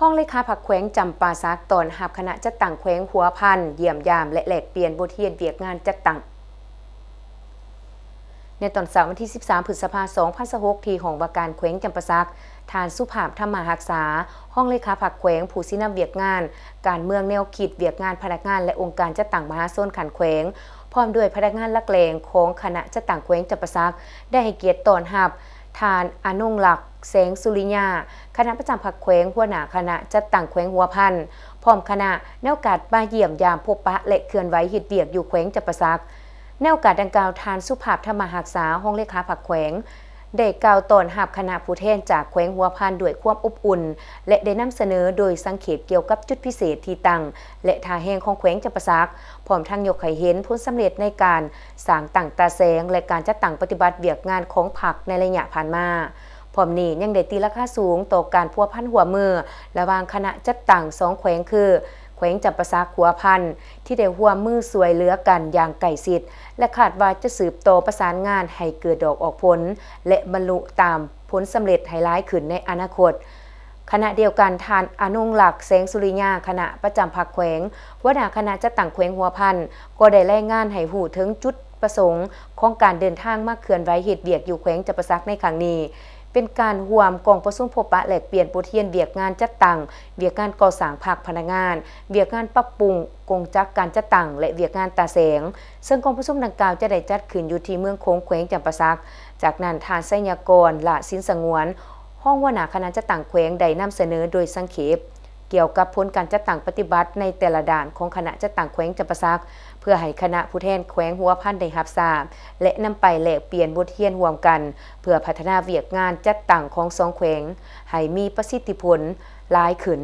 ຮອງເລຂາພັກແຂວງຈຳປາສັກ ຕ້ອນຮັບຄະນະຈັດຕັ້ງແຂວງຫົວພັນ ຢ້ຽມຢາມ ແລະ ແລກປ່ຽນບົດຮຽນວຽກງານຈັດຕັ້ງ. ໃນຕອນເຊົ້າວັນທີສິບສາມ ພຶດສະພາ ສອງພັນຊາວຫົກ ທີ່ຫ້ອງວ່າການແຂວງຈຳປາສັກ, ທ່ານ ສຸພາບ ທຳມະຮັກສາ ຮອງເລຂາພັກແຂວງ ຜູ້ຊີ້ນຳວຽກງານການເມືອງແນວຄິດວຽກງານພະນັກງານ ແລະ ອົງການຈັດຕັ້ງມະຫາຊົນຂັ້ນແຂວງ ພ້ອມດ້ວຍພະນັກງານຫຼັກແຫຼ່ງຂອງຄະນະຈັດຕັ້ງແຂວງຈຳປາສັກ ໄດ້ໃຫ້ກຽດຕ້ອນຮັບ ທ່ານ ອານົງລັກ ແສງສຸລິຍາ ຄະນະປະຈຳພັກແຂວງ ຫົວໜ້າຄະນະຈັດຕັ້ງແຂວງຫົວພັນ ພ້ອມຄະນະ ໃນໂອກາດມາຢ້ຽມຢາມພົບປະ ແລະ ເຄື່ອນໄຫວເຮັດວຽກຢູ່ແຂວງຈຳປາສັກ. ໃນໂອກາດດັ່ງກ່າວ, ທ່ານ ສຸພາບ ທຳມະຮັກສາ ຮອງເລຂາພັກແຂວງ ໄດ້ກ່າວຕ້ອນຮັບຄະນະຜູ້ແທນຈາກແຂວງຫົວພັນດ້ວຍຄວາມອົບອຸ່ນ ແລະ ໄດ້ນຳສະເໜີໂດຍສັງເຂບກ່ຽວກັບຈຸດພິເສດທີ່ຕັ້ງ ແລະ ທ່າແຮງຂອງແຂວງຈຳປາສັກ, ພ້ອມທັງຍົກໃຫ້ເຫັນຜົນສຳເລັດໃນການສ້າງຕັ້ງຕາແສງ ແລະ ການຈັດຕັ້ງປະຕິບັດວຽກງານຂອງພັກໃນໄລຍະຜ່ານມາ. ພ້ອມນີ້ຍັງໄດ້ຕີລາຄາສູງຕໍ່ການພົວພັນຮ່ວມມືລະຫວ່າງຄະນະຈັດຕັ້ງສອງແຂວງຄື ແຂວງຈຳປາສັກ ຫົວພັນ ທີ່ໄດ້ຮ່ວມມືຊ່ວຍເຫຼືອກັນຢ່າງໃກ້ຊິດ ແລະ ຄາດວ່າຈະສືບຕໍ່ປະສານງານໃຫ້ເກີດດອກອອກຜົນ ແລະ ບັນລຸຕາມຜົນສຳເລັດໃຫ້ຫຼາຍຂຶ້ນໃນອະນາຄົດ. ຂະນະດຽວກັນ, ທ່ານ ອານົງລັກ ແສງສຸລິຍາ ຄະນະປະຈຳພັກແຂວງ ຫົວໜ້າຄະນະຈັດຕັ້ງແຂວງຫົວພັນ ກໍໄດ້ລາຍງານໃຫ້ຮູ້ເຖິງຈຸດປະສົງຂອງການເດີນທາງມາເຄື່ອນໄຫວເຮັດວຽກຢູ່ແຂວງຈຳປາສັກໃນຄັ້ງນີ້ ເປັນການຮ່ວມກອງປະຊຸມພົບປະແລກປ່ຽນບົດຮຽນວຽກງານຈັດຕັ້ງ, ວຽກງານກໍ່ສ້າງພັກພະນັກງານ, ວຽກງານປັບປຸງກົງຈັກການຈັດຕັ້ງ ແລະ ວຽກງານຕາແສງ, ເຊິ່ງກອງປະຊຸມດັ່ງກ່າວຈະໄດ້ຈັດຂຶ້ນຢູ່ທີ່ເມືອງໂຂງ ແຂວງຈຳປາສັກ. ຈາກນັ້ນ, ທ່ານ ໄຊຍະກອນ ຫຼ້າສິນສະຫງວນ ຮອງຫົວໜ້າຄະນະຈັດຕັ້ງແຂວງ ໄດ້ນຳສະເໜີໂດຍສັງເຂບ ກ່ຽວກັບຜົນການຈັດຕັ້ງປະຕິບັດໃນແຕ່ລະດ້ານຂອງຄະນະຈັດຕັ້ງແຂວງຈຳປາສັກ ເພື່ອໃຫ້ຄະນະຜູ້ແທນແຂວງຫົວພັນໄດ້ຮັບຊາບ ແລະ ນຳໄປແລກປ່ຽນບົດຮຽນຮ່ວມກັນ ເພື່ອພັດທະນາວຽກງານຈັດຕັ້ງຂອງສອງແຂວງໃຫ້ມີປະສິດທິຜົນຫຼາຍຂຶ້ນ.